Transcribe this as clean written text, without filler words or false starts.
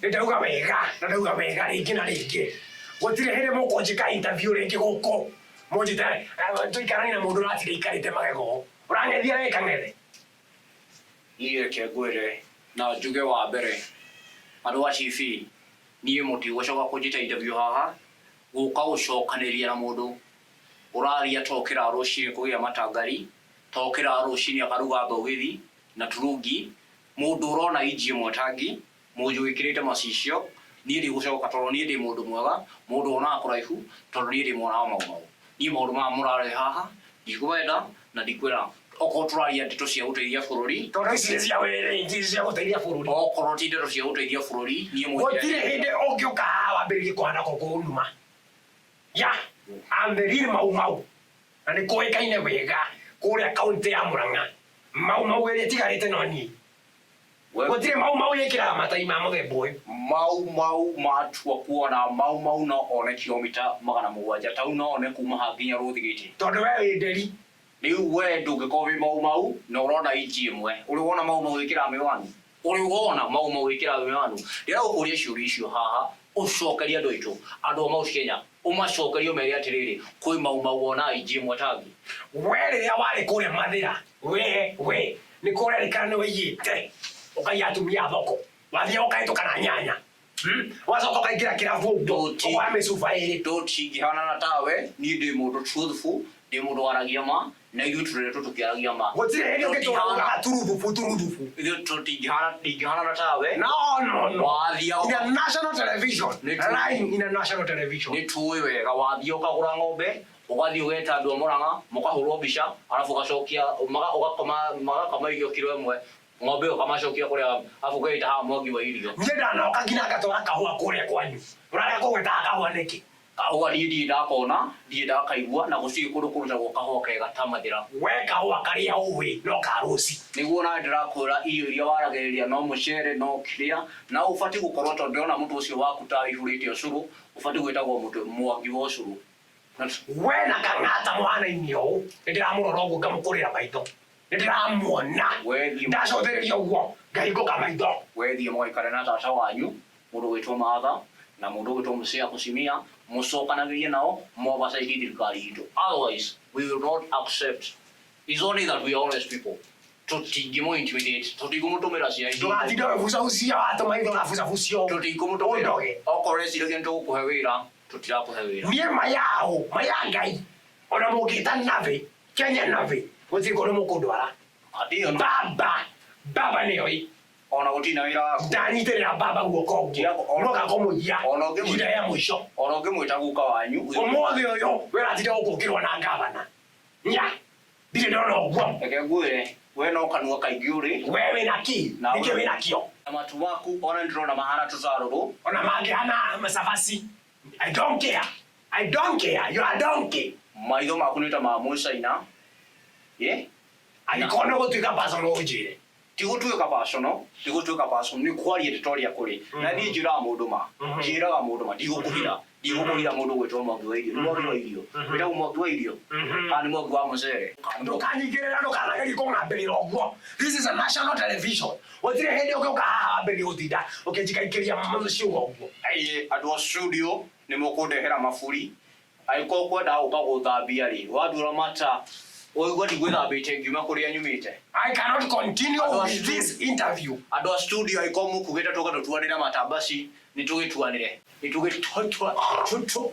Nĩ ndauga wega na ndauga wega rĩngĩ na rĩngĩ, gũtirĩ hĩndĩ mũkũnjĩka interview rĩngĩ gũkũ mũnjĩte tũikaranie na mũndũ ũratinda aikarĩte magego ũrang'ethia we kang'ethe. Niĩ reke ngwĩre na njuge wa mbere, andũ a TV niĩ mũtigũcoka kũnjĩta interview haha, gũka gũcokanĩria na mũndũ ũraria ta okĩraga rũcinĩ kũgĩa matangari, ta okĩraga rũcinĩ akaruga thogithi na turungi, mũndũ ũrona inji ĩmwe ta ngi, mũndũ wĩkĩrĩte macicio, niĩ ndigũcoka tondũ niĩ ndĩ mũndũ mwega, mũndũ wonaga kũraihu, tondũ niĩ ndĩ mwana wa Mau Mau. Niĩ maũndũ maya mũrarehe haha ndikwenda na ndikwĩra okorwo tũraria ndeto cia gũteithia bũrũri. Tondũ ici nĩ cia wĩrĩ, ti cia gũteithia bũrũri. Okorwo ti ndeto cia gũteithia bũrũri niĩ mũnjĩre. Gũtirĩ hĩndĩ ũngĩũka haha wambĩrĩrie kũhana kũnuma. Yeah, I'm the real Mau Mau. Na nĩ kũĩkaine wega kũrĩa kaũntĩ ya Murang'a. Mau Mau ĩrĩa ĩtigarĩte no niĩ. Gũtirĩ Mau Mau ĩkĩraga matai ma mũthemba ũyũ. Mau Mau matua kuona Mau Mau no one kilomita 700 tau no one kuma haha nginya Rũthigĩtĩ. Tondũ we wĩ nderi. Rĩu we ndũngĩkorwo wĩ Mau Mau na ũrona inji ĩmwe. Ũrĩ wona Mau Mau ĩkĩraga mĩwani? Ũrĩ wona Mau Mau ĩkĩraga mĩwani? Ndĩragũkũria ciũria icio haha ũcokerie andũ aitũ, andũ a Mount Kenya, ũmacokerie ũmere atĩrĩrĩ, kwĩ Mau Mau wonaga inji ĩmwe ta ngi. We rĩrĩa warĩ kũrĩa Mathĩra, we, we, nĩ kũrerĩkana nĩ waiyĩte, ũkaiya atumia a thoko, wathiaga ũkahĩtũka na nyanya, hmm? Ũgacoka ũkaingĩra kĩrabu ũguo, ũkoya mĩcuba ĩrĩ. Tũtingĩhanana tawe, niĩ ndĩ mũndũ truthful, ndĩ mũndũ waragia ma, na ithuĩ tũreretwo tũkĩaragia ma. Gũtirĩ hĩndĩ ũngĩtũra ugaga turuthubu turuthubu. Ithuĩ tũtingĩhana, ndingĩhanana tawe. No, no, no. Wathiaga In a national television. Lying in a national television. Nĩ tũĩ wega, wathiĩ ũkagũra ng'ombe, ũgathiĩ ũgeta andũ a Mũrang'a, mũkahũrwo mbica, arabu ũgacokia, ũgakoma, magakama irio kiro ĩmwe, ng'ombe ĩyo ũkamacokia kũrĩa, arabu ũkeita haha Mwangi wa irio. Niĩ ndanoka nginya ngatwara kahũa kũrĩa kwanyu. Ũrarega kũgwetaga kahũa nĩkĩ? Kahũa niĩ ndirĩ ndakona, ndirĩ ndakaigua, na gũtirĩ kũndũ kũrutagwo kahũa kega ta Mathĩra. We kahũa karĩa ũĩ no ka Rũci. Nĩguo nawe ndĩrakwĩra irio iria waragĩrĩria no mũcere no kĩrĩa, na ũbatiĩ gũkorwo tondũ ndĩrona mũtwe ũcio waku ta ũihũrĩte ũcũrũ, ũbatiĩ gwĩtagwo mũtwe Mwangi wa ũcũrũ. We na Kang'ata mũhanaine ũũ, nĩndĩramũrora ũguo ngamũkũrĩra maitho, nĩndĩramuona ndacũthĩrĩria ũguo ngahingũka maitho. We thiĩ mũgaikare na tata wanyu mũndũ ũgwĩtwo Martha na mũndũ ũgwĩtwo Musea Kusimia, mũcokanagĩrie nao mũ oversight thirikari itũ, otherwise we will not accept, it's only that we are honest people, tũtingĩmũ intimidate, tũtikũmũtũmĩra CID. Ndũgatinde ũgĩbucabucia watũma ithe ũrabucabucio. Tũtikũmũtũmĩra. Ũndoge. Okorwo ũreciragia nĩtũgũkũhe wĩra, tũtirakũhe wĩra. Niĩ ma yaũ, ma ya Ngai, ona mũngĩta navĩ, Kenya navĩ, gũtirĩ kũndũ mũkũndwara. Baba, baba nĩoĩ. Ona gũtirĩ na wĩra waku. Ndanyitĩrĩra baba guoko ũguo, nĩoka kũmũiya ihinda rĩa mũico. Ona ũngĩmwĩta guka wanyu. Ũmũthĩ ũyũ we ũratinda gũkũ ũkĩrũa na ngavana. Nya, ndirĩ ndona ũguo. Reke ngwĩre, we no kanua kaingĩ ũrĩ. We wĩna kĩ? Nĩkĩ wĩna kĩo? Na matu maku ona nĩndĩrona mahana tũtarũrũ. Ona mangĩhana cabaci, I don't care, I don't care, you are a donkey. Maitho maku nĩ ta ma Mũcaina, ĩ. Angĩkorwo nĩ ũgũtuĩka personal ũnjĩre. Ti gũtuĩka personal, ti gũtuĩka personal, nĩ kwaria ndeto ũrĩa kũrĩ. Na niĩ njĩraga mũndũ ma, njĩraga mũndũ ma, ndigũkũhitha, ndigũkũhitha mũndũ ũgwĩtwo Mwangi wa Irio. Nĩ Mwangi wa Irio? Wĩtagwo Mwangi wa Irio? Kana nĩ Mwangi wa Mũcere? Ndũkanyingĩrĩre, ndũkanagerie kũng'ambĩrĩra ũguo. This is a national television. Gũtirĩ hĩndĩ ũngĩũka haha wambĩrĩrie gũtinda ũkĩnjikaikĩria ciugo ũguo. Ĩĩ, andũ a studio nĩ mũkũndehera maburi. Angĩkorwo ũkwendaga gũka gũthambia rĩ, wanduĩra mata, ũraigua ndigwĩthambĩte ngiuma kũrĩa nyumĩte? I cannot continue with this interview. Andũ a studio angĩkorwo mũkugĩte tũke tũtuanĩre mata basi nĩ tũgĩtuanĩre. Nĩ tũgĩtua